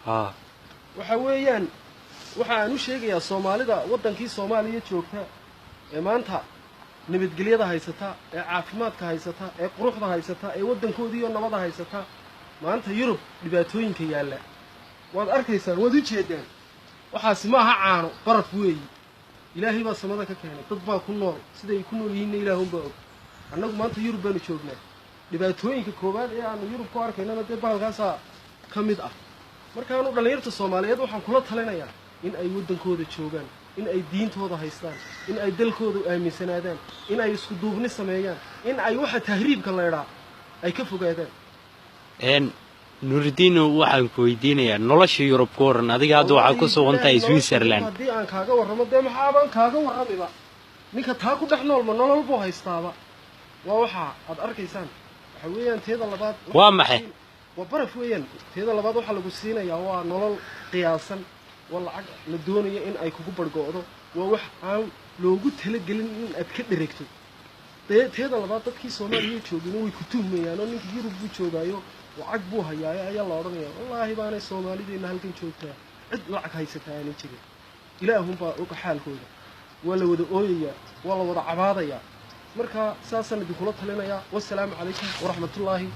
Haa. Waxa weeyaan, waxa aan u sheegayaa Soomaalida waddankii Soomaaliya joogta ee maanta nabadgelyada haysata, ee caafimaadka haysata, ee quruxda haysata, ee waddankoodiiyo nabada haysata. Maanta Yurub dhibaatooyinka yaalla waad arkaysaan, waad u jeedaan. Waxaasi ma aha caano, baraf weeyi. Ilaahay baa samada ka keenay. Dad baa ku nool, siday ku nool yihiinna Ilaahunbaa og. Annagu maanta Yurub baanu joognaa. Dhibaatooyinka koowaad ee aanu Yurub ku arkaynana dee bahalkaasaa ka mid ah. Markaanu dhallinyarta Soomaaliyeed waxaan kula talinayaa in ay waddankooda joogaan, in ay diintooda haystaan, in ay dalkooda aaminsanaadaan, in ay isku duubni sameeyaan, in ay waxa tahriibka laydhaa ay ka fogaadaan. Nuuridiino, waxaan ku weydiinayaa nolosha Yurub ka waran. Adiga hadda waxaa ku sugan tahay Switzerland. Haddii aan kaaga warramo, dee maxaabaan kaaga warramiba? Ninka taa ku dhex nool ma nolol buu haystaaba? Waa waxa aad arkaysaan. Waxa weeyaan, teeda labaad Waa maxay? Waa baraf weeyaan. Teeda labaad, waxaa lagu siinayaa waa nolol qiyaasan, waa lacag la doonayo in ay kugu bargo'do, waa wax aan loogu talagelin in aad ka dheregto. Dee teeda labaad, dadkii Soomaaliya joogina way ku tuhmayaan oo ninka Yurub buu joogaayo, lacag buu hayaayo ayaa la odhanaya. Wallaahi baanay Soomaalideenna halkan joogtaa cid lacag haysataa aanay jirin. Ilaahunbaa oga xaalkooda. Waa la wada ooyayaa, waa la wada cabaadayaa. Marka saasaan idinkula talinayaa. Wasalaamu calaykum waraxmatullaahi.